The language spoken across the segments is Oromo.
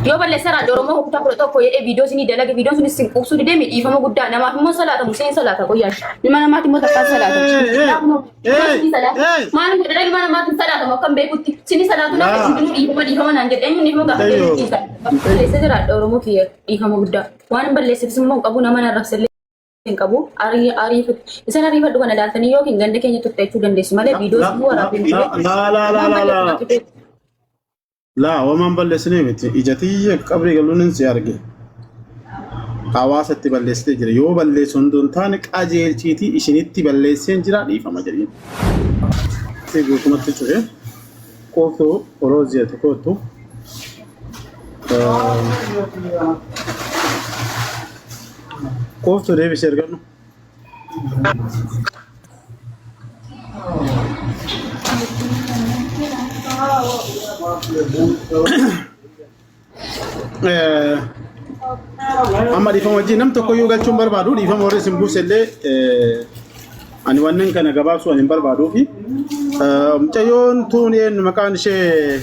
Yoo balleesseera Oromoo kutaa 11 jedhee viidiyoo isinii dalage viidiyoon sunis isin quubsuu didee mi dhiifama guddaa namaaf immoo salaatamu isin salaata qoyyaa ilma namaati immoo takkaan salaatamu. Maal godhadha ilma namaatiin salaatamu akkam beekutti isinii salaatu nama isin dinuu dhiifama dhiifama naan jedhe eenyuun dhiifama gaafa deemu dhiisa. Balleessee jiraadha Oromoo kiyya dhiifama guddaa waan hin balleessifis immoo hin qabu nama na arrabsellee hin qabu ariifadhu isan ariifadhu kana ilaaltanii yookiin ganda keenya turte jechuu dandeessu malee viidiyoo isin waraabee Laa laa laa laa laa. Laa homaan balleessinee miti. Ija tiyya qabrii galuun si arge. Hawaasatti balleessitee jira. Yoo balleessu hunduu hin taane qajeelchiitii isinitti balleesseen jira dhiifama jedhiin. Si guutumatti cufe. Kootu rooziyatu kootu. Kooftu deebisee argannu. Amma dhiifama wajjin nam tokko iyyuu galchuun barbaadu dhiifama warri isin buuse illee ani wannan kana gabaabsuu ani hin barbaaduu fi mucayyoon tuun eenyu maqaan ishee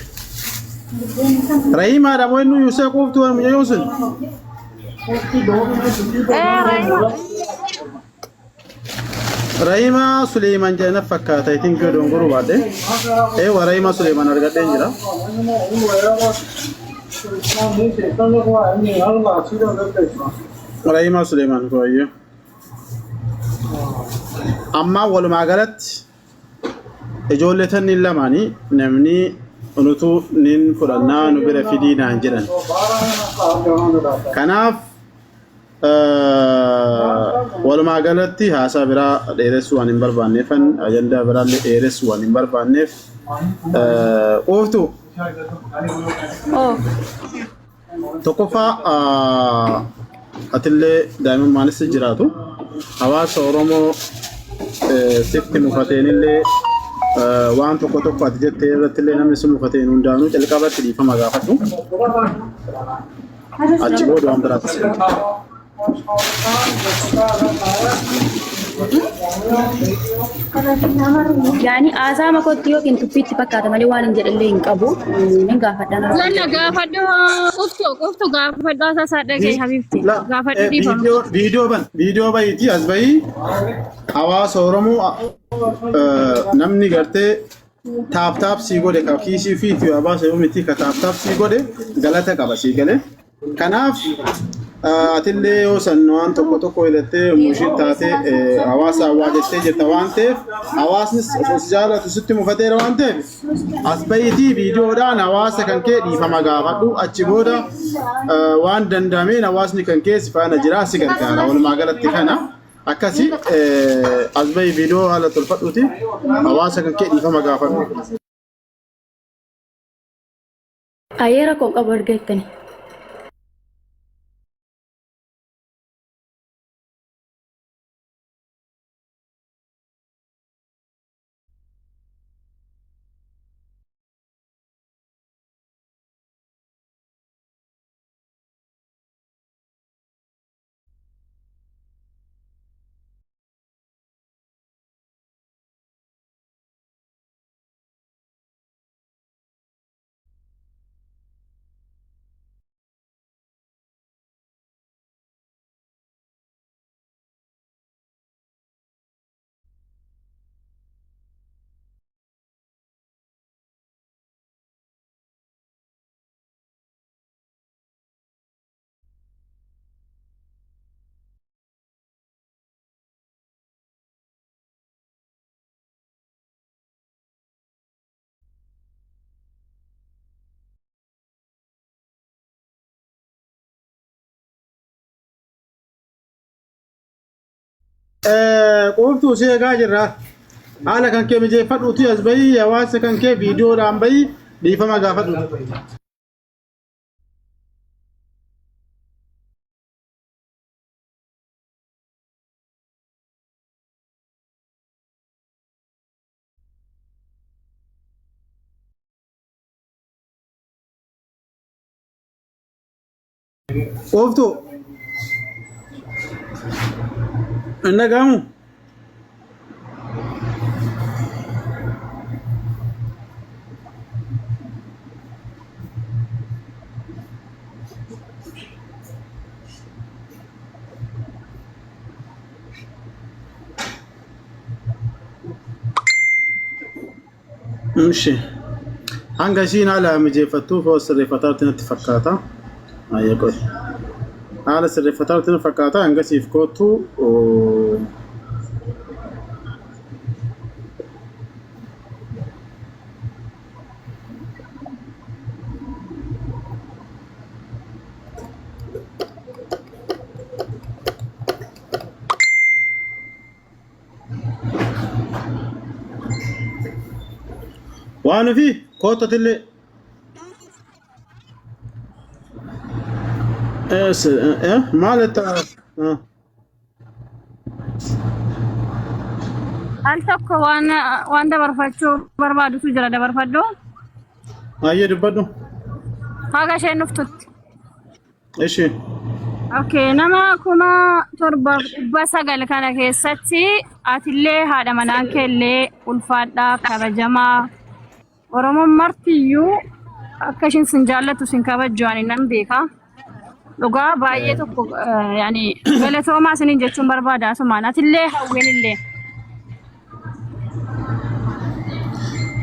Rahimaadha moo eenyu Yusee quuftuu mucayyoon sun? Rahimaa Suleeman jedhana fakkaata. I think yoo dongoruu baadhe. Eewa Rahimaa Suleeman argadheen jira. Rahimaa Suleeman kooyyuu. Ammaa walumaa galatti ijoollee tanniin lamaanii namni nutu nin fudhannaa nu bira fidii naan jedhan. Kanaaf walumaa galatti haasaa biraa dheeressuu waan hin barbaanneefan ajandaa biraallee dheeressuu waan hin barbaanneef ooftu Oh. Tokkoffaa atillee daa'imummaanis jiraatu hawaasa Oromoo sitti mufateenillee waan tokko tokko ati jettee irrattillee namni si mufateen hundaanuu jalqabatti dhiifama gaafadhu. Achi booda waan biraatti seena. Yaani haasaa makootti yookiin tuffiitti fakkaata malee waan hin jedhallee hin qabu. Nan gaafadha. Lalla gaafadhu quftu quftu gaafadhu haasaa isaa dhagahi habibti La, gaafadhu dhiifama. viidiyoo viidiyoo ban viidiyoo bahiitii as bahii hawaasa Oromoo namni gartee taap taap sii godhe ka kiisii fi itti baase yoo miti ka taap taap sii godhe galata qaba sii galee. Kanaaf atillee yoo san waan tokko tokko hidhattee mushiin taatee hawaasa waa jettee jirta waan ta'eef hawaasnis osoo si jaalatu sitti mufateera waan ta'eef as bahiitii viidiyoodhaan hawaasa kan kee dhiifama gaafadhu achi booda waan danda'ameen hawaasni kan kee si faana jira si gargaara walumaa galatti kana akkasi as bahii viidiyoo haala tolfadhuuti hawaasa kan kee dhiifama gaafadhu. Ayyee rakkoo hin qabu erga jettani. Quuftuu si eegaa jirra. Haala kan kee mijeeffadhuuti as bahii hawaasa kan kee viidiyoodhaan bahii dhiifama gaafadhu. Quuftuu. Hin dhaga'amu? Ishi. Hanga ishiin haala mijeeffattuuf hoo sirreeffataatti natti fakkaata. Ayyee qoy. Haala sirreeffataatti natti fakkaata hanga siif koottu. Waan ofii koottatillee. Maal itti Al tokko waan waan dabarfachuu barbaadutu jira dabarfadhu. Ayyee dubbadhu. Haga isheen dhuftutti. Ishi. Okay, nama 7900 kana keessatti atillee haadha manaa keellee ulfaadhaa kabajamaa Oromoon martiyyuu akka ishiin sin jaallattu sin kabajju ani nan beeka. Dhugaa baay'ee tokko yaani galatoomaa isiniin jechuun barbaada asumaan atillee hawween illee.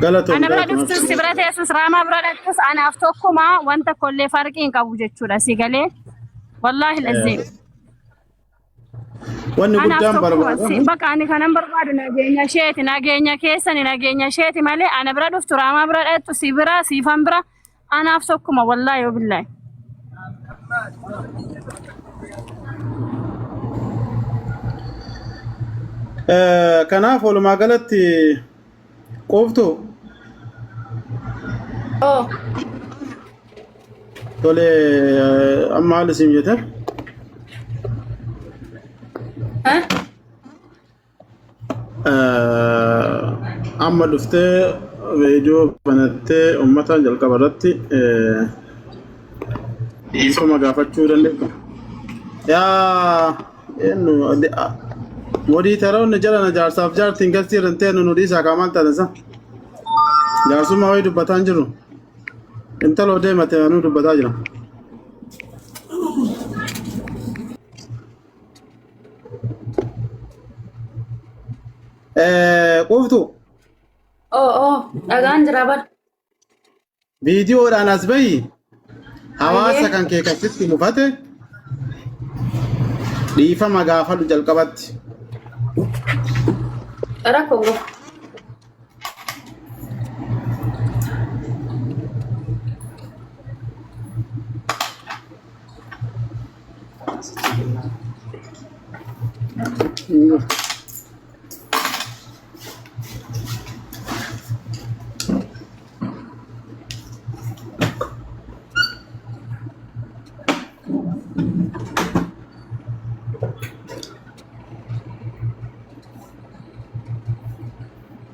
Galatoom Ana bira galatoom. dhuftus si bira teessus raamaa bira dhaqxus anaaf tokkuma wanta kollee farqii hin qabu jechuudha si galee. Wallaahi lazim. Wanni Anaaf guddaan tokkuma si barbaadamu bakka ani kanan barbaadu nageenya isheeti nageenya keessani nageenya isheeti malee ana bira dhuftu raamaa bira dhaqxu si bira siifan bira anaaf tokkuma wallaahi wabillaahi. Kanaaf walumaa galatti quuftu Oh, tole amma haala isin jette eh? Amma dhuftee viidiyoo banattee uummata jalqaba irratti dhiifama gaafachuu dandeetta. Yaa eenyu modiitaroonni jala na jaarsaaf jaartiin galtii irra hin teenu nu dhiisaa kaa maal taate isa? Jaarsummaa wayii dubbataa hin jiru. Intaloo deemate anuu dubbataa jira. Quuftu Oh, oh, dhagaan jira bar. viidiyoodhaan as bahi hawaasa Ayyee. kan kee kan sitti mufate dhiifama gaafadhu jalqabatti. Rakkoo qabu.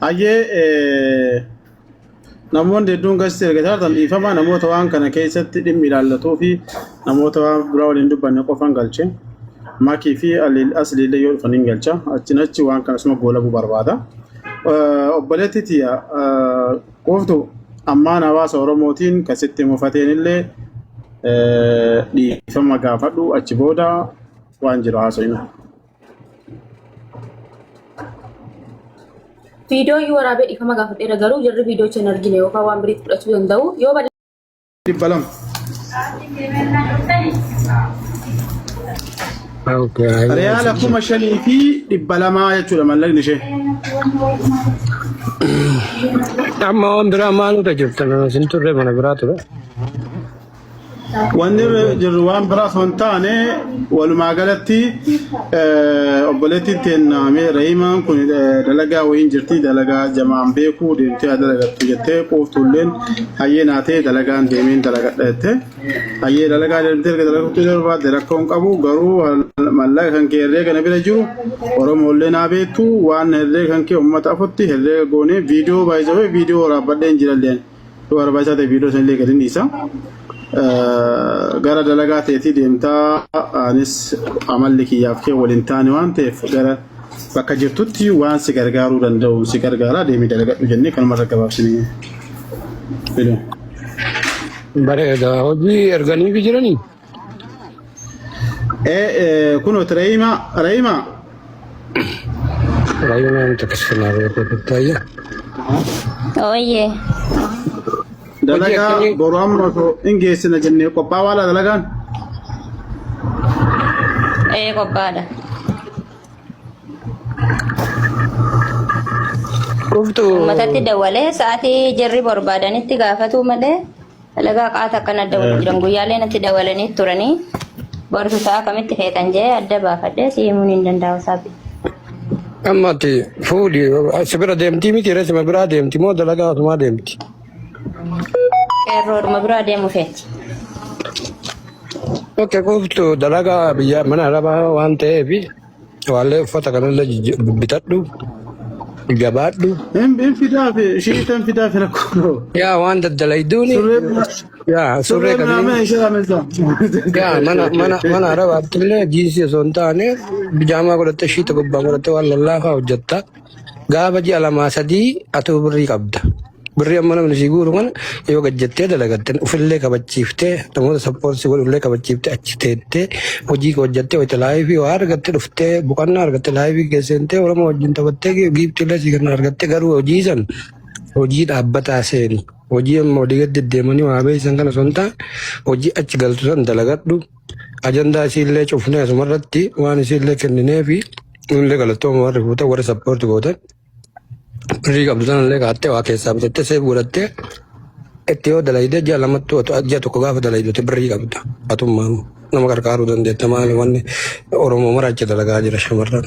Ayyee namoonni hedduun gasti erga taatan dhiifama namoota waan kana keessatti dhimmi ilaallatuu fi namoota waan biraa waliin dubbanne qofan galche. Makii fi asliillee yoo dhufan hin galcha. Achin achi waan kana suma goolabuu barbaada. Obboleetti tiyya quuftu ammaan hawaasa Oromootiin kasitti mufateen illee dhiifama gaafadhu achi booda waan jiru haasofna. Viidiyoo iyyuu waraabee dhiifama gaafadheera garuu jarri viidiyoo hin argine yookaan waan biriitti fudhachuu danda'u. Yoo 200. Okay. Riyaala 5200 jechuudha mallaqni ishee. Amma waan biraa maaltu jirtan isin turre mana biraa ture. Wanni irra jirru waan biraa osoo hin taane walumaa galatti obboleettiin teenna mee Rahimaan kun dalagaa wayiin jirti dalagaa jamaan beekuu deemtee haa dalagattu jettee quuftuulleen hayyee naa ta'e dalagaan deemeen dalagadha jettee hayyee dalagaa deemtee erga dalagattuu barbaadde rakkoo hin qabu garuu mallaqa kan kee herreega na bira jiru Oromoollee naa beektu waan herreega kan kee uummata afutti herreega goonee viidiyoo baay'isawee viidiyoo waraabbadheen jiralleen. Yoo barbaachisaa ta'e viidiyoo sanillee gadi dhiisa. Gara dalagaa teetii deemtaa anis amalli kiyyaaf kee waliin taane waan ta'eef gara bakka jirtutti waan si gargaaruu danda'u si gargaaraa deemii dalagadhu jennee kanuma irra gabaabsinee. Fiduu. Bareeda. Hojii erganiifi jiranii? Ee kunoo Reeyima Reeyima Raayyoo nama takka sinaa beeku taayya. Ooyyee. Hojii Dalagaa akkamii? boru amma osoo hin geessina jennee qophaa'aadha dalagaan. Ee qophaadha. Quftu Uummatatti dawwalee sa'aatii jarri barbaadanitti gaafatuu malee dalagaa qaata akkana dawwalu jiran guyyaalee natti dawwalanii turanii bortu sa'a kamitti feetan jee adda baafadhee si himuun hin danda'u sabi. amma ati fuudhi si bira deemtii miti ree sima biraa deemti moo dalagaa osumaa deemti? Qeerroodhuma biraa deemu feeti. Ok quftu dalagaa biyya mana arabaa waan ta'eef waallee uffata kanallee bitadhu jabaadhu. Hin fidaafi ishii hin fidaafi rakkoo. Yaa waan daddalayduuni Surree bira yaa surree surree qabee biraa ishee rameessa. yaa mana mana mana arabaatti illee jiinsii osoo hin taane bijaamaa godhattee shiita gubbaa godhattee waan lallaafaa hojjetta. Gaafa ji'a lamaa sadii atuu birrii qabda. Birrii amma namni sii guuru kana yoo gad jettee dalagatte ofillee kabachiiftee namoota sappoortii godhullee kabachiiftee achi teettee hojii kee hojjettee wayita laayifii waa argatte dhuftee boqonnaa argatte laayifii keessa seentee Oromoo wajjin taphattee giiftiillee sii kennan argatte garuu hojii san hojii dhaabbataa seeni. Hojii amma olii gad deddeemanii waa beeysan kana osoo hin taane hojii achi galtu san dalagadhu. Ajandaa isiillee cufnee asumarratti waan isiillee kennineefi nullee galatooma warri fuutan warri sappoorti gootan. Birrii qabdu sanallee kaattee waa keessaa bitattee seef godhattee itti yoo dalaydee ji'a lamattuu ji'a tokko gaafa dalaydu birrii qabda. Atummaan nama gargaaruu dandeetta maali wanni Oromoo mara achi dalagaa jira shamarran.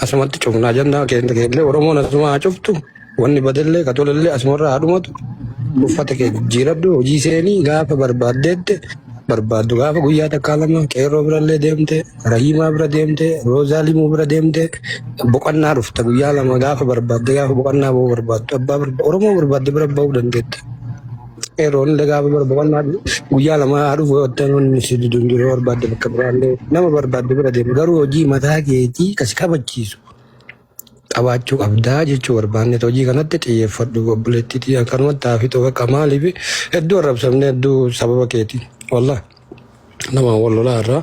Asumatti cufna ajandaa keenya keellee Oromoon asuma haa cuftu wanni badellee ka tolellee asumarraa haa dhumatu uffata kee jijjiiradhu hojii seenii gaafa barbaaddeette barbaaddu gaafa guyyaa takkaa lama qeerroo birallee deemte Rahiimaa bira deemte Roozaa Limuu bira deemte boqonnaa dhufta guyyaa lama gaafa barbaadde gaafa boqonnaa ba'uu barbaaddu abbaa barbaaddu Oromoo barbaadde bira ba'uu dandeetta. Qeerroon illee gaafa bara boqonnaa guyyaa lama haa dhufu yoo ta'an wanni si didu hin jiru yoo barbaadde bakka biraallee nama barbaadde bira deemu garuu hojii mataa keetii kasi kabachiisu qabaachuu qabdaa jechuu barbaanne hojii kanatti xiyyeeffadhu obboleettii tiyya akkanumatti haa fixu bakka maaliif hedduu arrabsamne hedduu sababa keetiin wallah nama wal lolaa irraa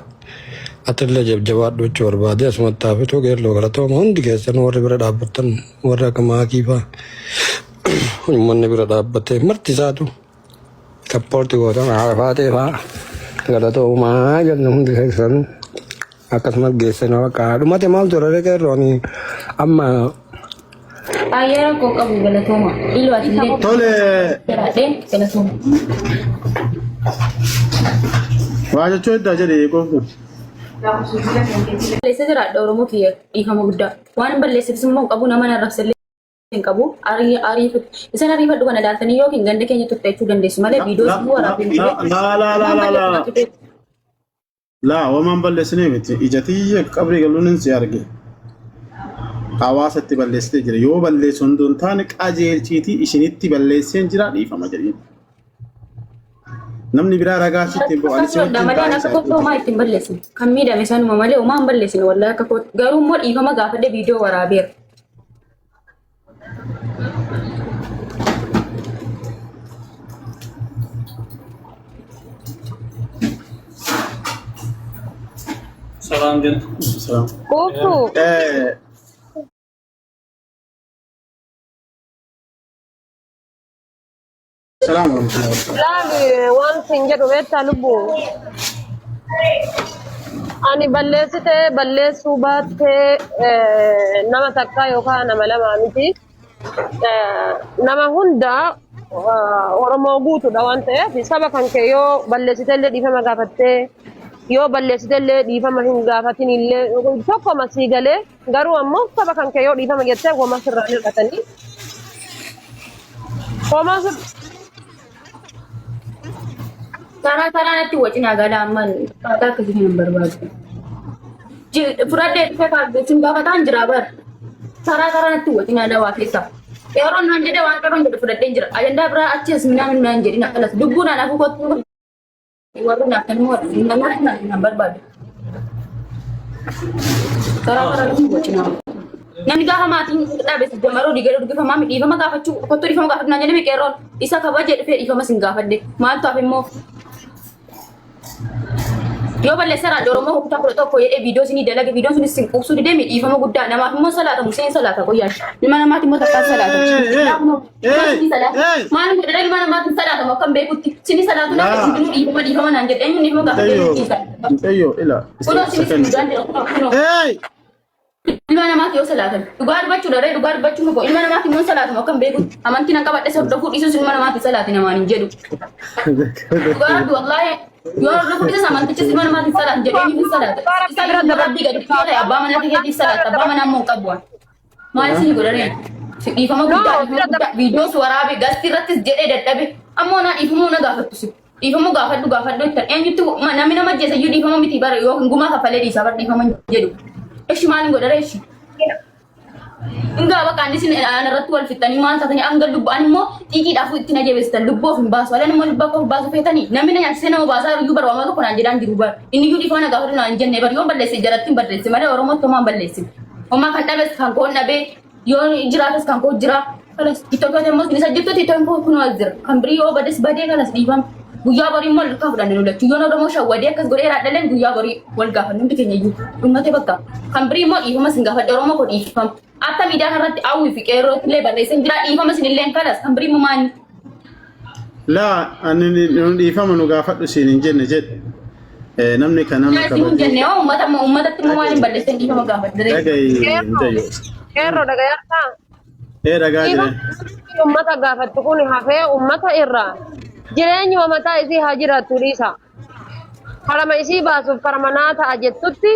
atillee jajjabaadhu jechuu barbaade asumatti haa fixu qeerroo galatooma hundi keessan warri bira dhaabbattan warri akka maakii fa'aa uummanni bira dhaabbatee marti isaatu sappoortii gootan haadha faatee fa'aa galatoomaa jenna hundi keessan akkasumas geessana bakka dhumate maaltu irra qeerroo ani amma Baay'ee rakkoo qabu galatooma. Iluu ati illee Tole jiraadhee galatooma. waa jechuu eddaa jedhe qoftu. Balleessee jiraadha Oromoo kiyya dhiifama guddaa. Waan hin balleessifis immoo hin qabu nama narrabsallee hin qabu. Isan ariifadhu kana ilaaltanii yookiin ganda keenya turte jechuu dandeessu malee viidiyoo isin waraabee La la la la la la. Laa wamaan balleessinee miti. Ija tiyya qabrii galuun si arge. Hawaasatti balleessitee jira. Yoo balleessu hunduu hin taane qajeelchiitii isinitti balleesseen jira dhiifama jedheen. Namni biraa ragaa sitti hin ba'u. Ani si wajjin malee taa'ee akka si kootti homaa ittiin balleessine. Kan miidhame sanuma malee homaa hin balleessine wallahi akka kootti. Garuu immoo dhiifama gaafadhe viidiyoo waraabeera. Salam jenna. Salaam. Quuftu Salaam warahmatullahi wabarakatuh. laali waan sin jedhu beektaa lubbuu. Ani balleessitee balleessuu baattee nama takkaa yookaan nama lamaa miti. Nama hunda Oromoo guutuudha waan ta'eef saba kan kee yoo balleessitellee dhiifama gaafattee yoo balleessitellee dhiifama hin gaafatin illee tokkoma sii galee garuu ammoo saba kan kee yoo dhiifama jettee woma sirraa hin hir'atanii. Homaa sir Karaa karaa natti wacinaa gala amman akkaataa akkasii kan hin barbaadu. Fudhadhee dhufe kaabbeetiin gaafataan jira bar. Karaa karaa natti wacinaa dawaa keessa. Qeerroon naan jedhe waan qeerroon jedhe fudhadheen jira. Ajandaa biraa achi as minaan minaan jedhin akkanas. Lubbuun aan afuu kottu warri naaf kan immoo namoota naan barbaadu. Karaa karaa natti wacinaa. Namni gaafa maatiin dhabe si jamaroo diigee dhuggifamaa mi dhiifama gaafachuu kottuu dhiifama gaafadhu naan jedhame qeerroon isa kabajee dhufee dhiifama sin gaafadhe maaltu hafe immoo. Yoo balleessa raadiyoo Oromoo kutaa 11 jedhee viidiyoo isinii dalage viidiyoon sunis sin quubsuu didee dhiifama guddaa namaaf immoo salaatamu isin salaata qoyyaash. Ilma namaati immoo takkaan salaatamu. Maal godhadha ilma namaatiin salaatamu akkam beekutti sini salaatu nama isin binuu dhiifama dhiifama naan jedhe eenyuun dhiifama gaafa Mucayyoo, dhiisa. mucayyoo, ila. Kunoo sinis dhugaan jira kunoo kunoo. Hey! Ilma namaati yoo salaatan dhugaa dubbachuu dha dhugaa dubbachuu moko ilma namaati immoo salaatamu akkam beekutti amantii nan qabadhe hordofuu dhiisuus ilma namaati salaati namaan hin jedhu. Dhugaa rabbi wallaahi yoo hordofuu dhiisas amantichis ilma namaati salaati jedhee eenyuuf hin salaata. Isa ilma rabbii gadi yoo ta'e abbaa manaa keetiif salaata abbaa manaa immoo hin qabu. Maal isin godharee? Dhiifama guddaa dhiifama guddaa viidiyoos waraabe gastii irrattis jedhee dadhabe ammoo naa dhiifamuu na gaafattu si. Dhiifamuu gaafadhu gaafadhu jettan eenyutti namni nama ajjeese iyyuu dhiifama miti bara yoo gumaa kaffalee dhiisaa bara dhiifama hin jedhu. Ishi maal hin godhare ishi. Ingaa bakka inni isin ana irratti wal fixxanii maal taatanii hanga lubbu ani immoo xiiqiidhaaf itti na jabeessitan lubbuu of hin baasu. Alan immoo lubbuu akka of baasu feetanii namni na nyaachisee nama baasaa iyyuu bara waan tokko naan jedhaan jiru bara. Inni iyyuu dhiifama na gaafadhu naan hin jenne bara yoon balleesse jaratti hin balleesse malee Oromootti homaa hin balleessine. Homaa kan dhabes kan koo dhabee yoo jiraates kan koo jira. Kalas Itoophiyaa immoo isa jirtu Itoophiyaan koo kunoo as jira. Kan birii yoo bades badee kalas dhiifama. Guyyaa borii immoo lukaa fudhanne nu lachuu. Yoon Oromoo shawwadee akkas godhee raadhaleen guyyaa borii wal gaafannu hundi keenya iyyuu. Dhummate bakka. Kan birii immoo dhiifama sin gaafadhe Oromoo koo dhiifama. Akka miidiyaa kanarratti hawwii fi qeerroo illee barreessee jira dhiifama sin illee kalas kan birii immoo maali? Laa ani nu dhiifama nu gaafadhu siin hin jenne jedhe. Namni kan nama Isin hin kabajee jenne hoo uummata uummatatti immoo maaliin balleessan dhiifama gaafadhe. dhaga'i Qeerroo mucayyoo. qeerroo dhagayartaa. Ee dhagaa Dhiifama jire. uummata gaafattu kun hafee uummata irraa jireenyuma mataa isii haa jiraattu dhiisa. Karama isii baasuuf karama naa ta'a jettutti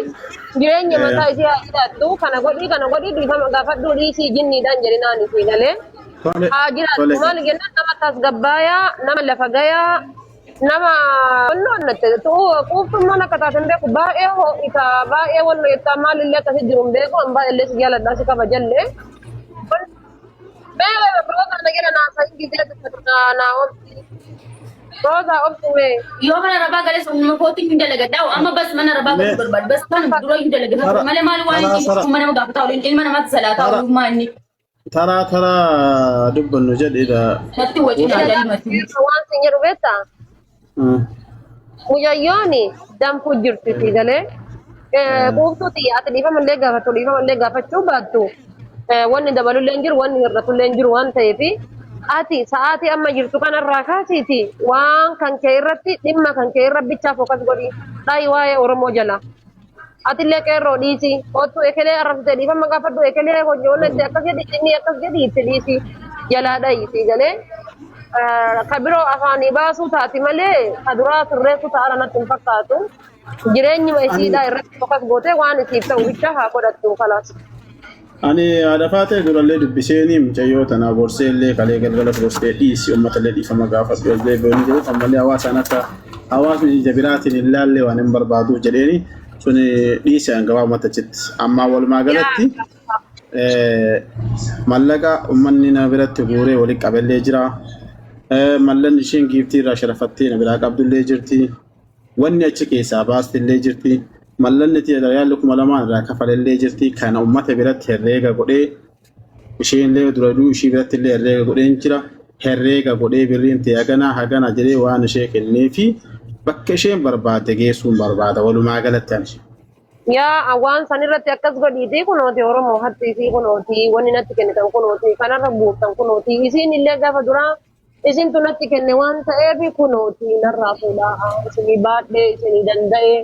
jireenya mataa isii haa jiraattu kana godhii kana godhii dhiifama gaafadhuu dhiisii jinniidhaan jedhinaan isii galee Tole haa jiraattu tole. maal jennaan nama tasgabbaayaa nama lafa gayaa nama wannoon natti quuftummaan akka taate hin beeku baay'ee ho'ita baay'ee wanno jettaa maalillee akkasii jiru hin beeku an baay'eellee si jaaladha si kabajallee. Mee roza na jedha naa sahin gisee dubbatu naa naa obsi. Roza obsi mee. Yoo mana rabaa gales uumama kootiin hin dalagadhaa amma bas mana rabaa galuu barbaadu bas kan dura hin dalagadha malee maal waan inni ilma nama gaafataa oolu ilma namaatti salaataa oolu maa inni Taraa taraa dubbannu jedhedha. natti wacinaa galmati. Waan sin jedhu beektaa? Mucayyooni danfuu jirti si galee. Quuftuu xiyya ati dhiifamallee gaafattu dhiifamallee gaafachuu baattu wanni dabalullee hin jiru wanni hir'atullee hin jiru waan ta'eef ati sa'aatii amma jirtu kanarraa kaasiiti waan kan kee irratti dhimma kan kee irra bichaa fookas godhi dhaayi waa'ee Oromoo jala. Atillee qeerroo dhiisi kottu ekelee arrabsite dhiifama gaafadhu ekelee hojii itti akkas jedhi inni akkas jedhi itti dhiisi jalaa dhayi si galee. Ka biroo afaanii baasuu taati malee ka duraa sirreessuu ta'ara natti hin fakkaatu. Jireenyuma isiidhaa irratti fokas gootee waan isiif ta'u bicha haa godhattu kalaas. Ani haadha faatee durallee dubbiseeni mucayyoo tana gorsee illee kalee galgalas gorsee dhiisi uummatallee dhiifama gaafadhu illee booni jedhu ammallee hawaasaan akka hawaasni ija biraatiin hin laalle waan hin barbaaduuf jedheeni sun dhiisi hanga uummata achitti. Amma walumaa galatti mallaqa uummanni na biratti guuree walitti qabellee jira. Mallaqni isheen giiftii irraa sharafattee na biraa qabdullee jirti. Wanni achi keessaa baastillee jirti. Mallanni riyaalli 2000 irraa kafalellee jirti. Kana uummata biratti herreega godhee isheenillee dura du'uu ishii biratti illee herreega godheen jira. Herreega godhee birriin ta'e haganaa hagana jedhee waan ishee kenneefi bakka isheen barbaadde geessuun barbaada walumaa galatti ani. Yaa waan san irratti akkas godhiitii kunooti Oromoo hatti isii kunooti wanni natti kennitan kunooti kanarra buuftan kunooti isiin illee gaafa duraa isintu natti kenne waan ta'eef kunooti narraa fuudhaa isinii baadhee isinii danda'ee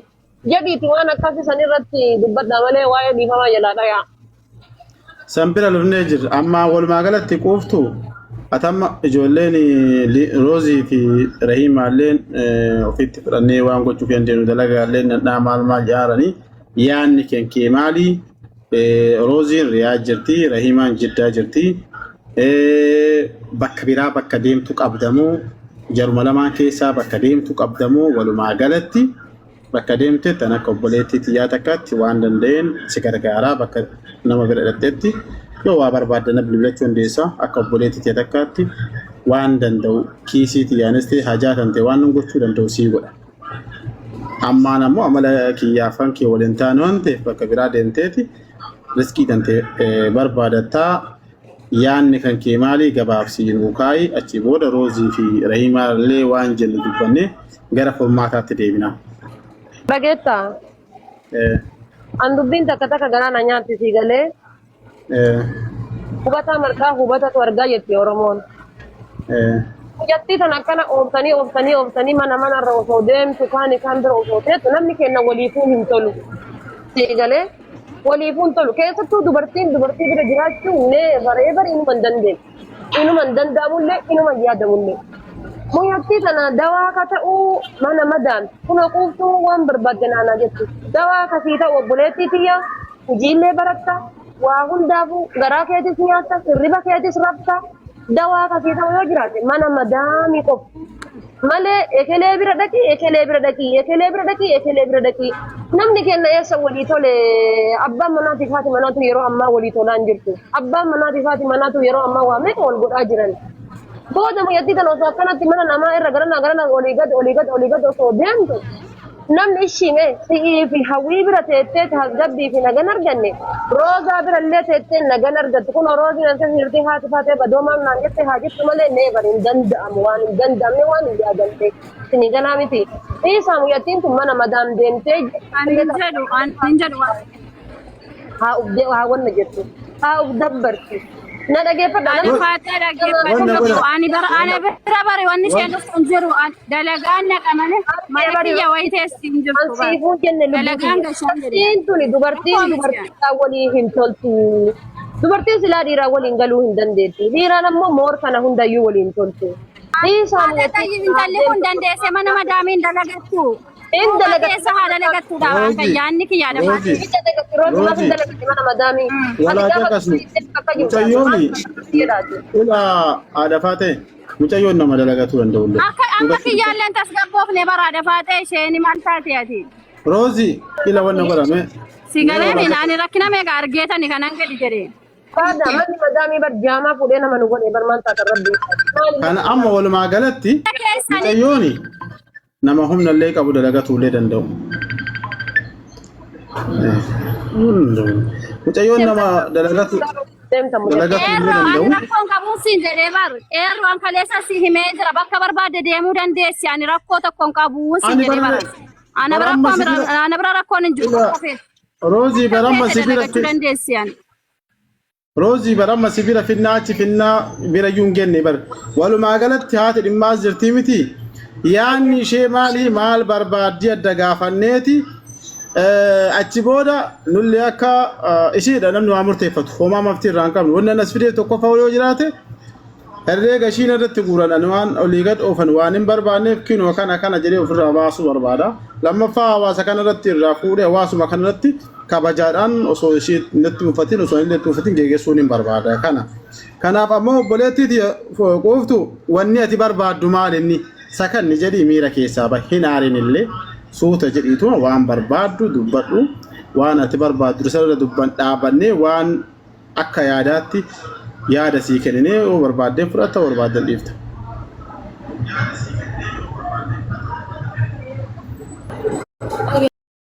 jedhiiti waan akkasii san irratti dubbadhaa malee waa'ee dhiifamaa jalaa dhayaa. San bira lufnee jirra. Amma walumaa galatti quuftu atamma ijoolleen Roozii fi Rahiimaalleen ofitti fudhannee waan gochuuf dandeenyu dalagaalleen nadhaa maal maal jaaranii yaanni kenkee maali? Rooziin Riyaa jirti, Rahiimaan Jiddaa jirti. Bakka biraa bakka deemtu qabdamoo jaruma lamaan keessaa bakka deemtu qabdamoo walumaa galatti bakka deemte tan akka obboleettii tiyyaa takkaatti waan danda'een si gargaaraa bakka nama bira hidhatteetti yoo waa barbaadde na bilbilachuu dandeessa akka obboleettii tiyya takkaatti waan danda'u kiisii tiyyaanis ta'e hajaa tan ta'e waan gochuu danda'u sii godha. Ammaan ammoo amala kiyyaafan kee waliin taane waan ta'eef bakka biraa deemteeti riskii tan ta'e barbaadattaa yaanni kan kee maali gabaabsii nuu kaayi achi booda Roozii fi Rahiimaa illee waan jennu dubbanne gara furmaataatti deebina. Dhageettaa? An dubbiin takka takka garaa na nyaatti sii galee. Hubataa marqaa hubatatu argaa jetti Oromoon. Mucattii tana akkana ooftanii ooftanii ooftanii mana manarra osoo deemtu kaani kaan bira osoo teettu namni keenya waliifuu hin tolu. Sii galee waliifuu hin tolu. Keessattuu dubartiin dubartii bira jiraachuu never ever inuma hin dandeenye. Inuma hin danda'amullee inuma hin yaadamullee. Mucattii tana dawaa ka ta'uu mana madaan kunoo quuftuu waan barbaadde naanaa jettu. Dawaa kasii ta'u obboleettii tiyya hojiillee baratta waa hundaafuu garaa keetis nyaatta hirriba keetis rafta dawaa kasii ta'u yoo jiraate mana madaamii qofa. Malee ekelee bira dhaqii ekelee bira dhaqii ekelee bira dhaqii ekelee bira dhaqii namni kenna eessa walii tole abbaan manaatiif haati manaatu yeroo ammaa walii tolaa hin jirtu abbaan manaatiif haati manaatu yeroo ammaa waa meeqa wal godhaa jiran booda mucattii tana osoo akkanatti mana namaa irra garanaa garanaa olii gad olii gad olii gad osoo deemtu Namni ishii mee si'ii fi hawwii bira teettee tasgabbii fi nagan arganne roozaa bira illee teettee nagan argattu kun rooziin as keessa jirti haati faatee badoomaan naan jette haa jettu malee neebar hin danda'amu waan hin danda'amne waan hin yaadamne isinii galaa miti. Dhiisaa mucattiin tun mana madaam deemtee Ani hin jedhu, ani hin jedhu. haa uf haa wanna jettu haa uf dabbartu na dhageeffadha Ani namni faaxee dhaggeeffadhu Wanna lubbuu. godha. Ani bara ana bira bare wanni isheen dhuftu hin jiru. Ani dalagaan naqa malee mana kiyya wayii teessi hin jirtu An bara. siifuu jenne lubbuu Dalagaan tiyya. gashaan jedhe. Dubartiin tuni dubartiin Rakkoo miti. dubartiidhaan walii hin toltu. Dubartiin silaa dhiiraa waliin galuu hin dandeettu. Dhiiraan ammoo moor kana hundayyuu waliin toltu. Dhiisaa Haadha mucattii tayyib intalli kun dandeessee mana madaamiin dalagattu. Hin Quba dalagatti. keessa haa dalagattuudha waan kan Roozi, yaadni kiyyaa lafaa. Roozi, Hin dalagatti. Rooti maaf hin Roozi, dalagatti mana madaamii. Ati walaa gaafa caqasnu. bakka jirtu Mucayyooni jedhaati. ila haadha faatee mucayyoon nama dalagatuu danda'ullee. Akka amma kiyyaalleen tasgabboofne baraadha faatee isheen maal taate ati. Roozi ila wanna godhame. Si galee ani rakkina meeqa argeetani kanan gadi jedhe. Baada manni madaamii bar jaamaa fuudhee nama nu godhe bar maal taata rabbi. Maali Kana amma walumaa galatti Keessani mucayyooni nama humna illee qabu dalagatuu illee danda'u. Mucayyoon nama dalagatu deemta mucattii. dalagatuu illee Qeerroo ani danda'u. rakkoon qabuun siin jedhee bar qeerroo an kaleessa si himee jira bakka barbaadde deemuu dandeessi ani rakkoo tokko hin qabu siin Ani jedhee bara bar ana bara bira amma rakkoon si bira bira ana bira rakkoon hin jiru ila bakka feete Roozii bara bakka amma feete si bira dalagachuu dandeessi ani. Roozii bara amma si bira finnaa achi finnaa bira iyyuu hin genne bar. Walumaa galatti haati dhimmaas jirtii miti. Yaanni ishee maali maal barbaaddii adda gaafanneeti. Achi booda nulli akka ishiidha namni waa murteeffatu. Homaa maftii irraa hin qabnu. Wanni anas fidee tokkoffaa yoo jiraate herreega ishiin irratti guuran ani waan olii gad oofan waan hin barbaanneef kinoo kana kana jedhee ofirraa baasuu barbaada. Lammaffaa hawaasa kana irratti irraa fuudhee hawaasuma kana irratti kabajaadhaan osoo ishii natti uffatin osoo inni natti uffatin geggeessuun hin barbaada kana. Kanaaf ammoo obboleettii tiyya quuftu wanni ati barbaaddu maal inni sakanni jedhii miira keessaa bahi hin aarin illee suuta jedhiituma waan barbaaddu dubbadhu waan ati barbaaddu sarara dubban dhaabannee waan akka yaadaatti yaada sii kenninee yoo barbaadde fudhatta barbaadde dhiifta.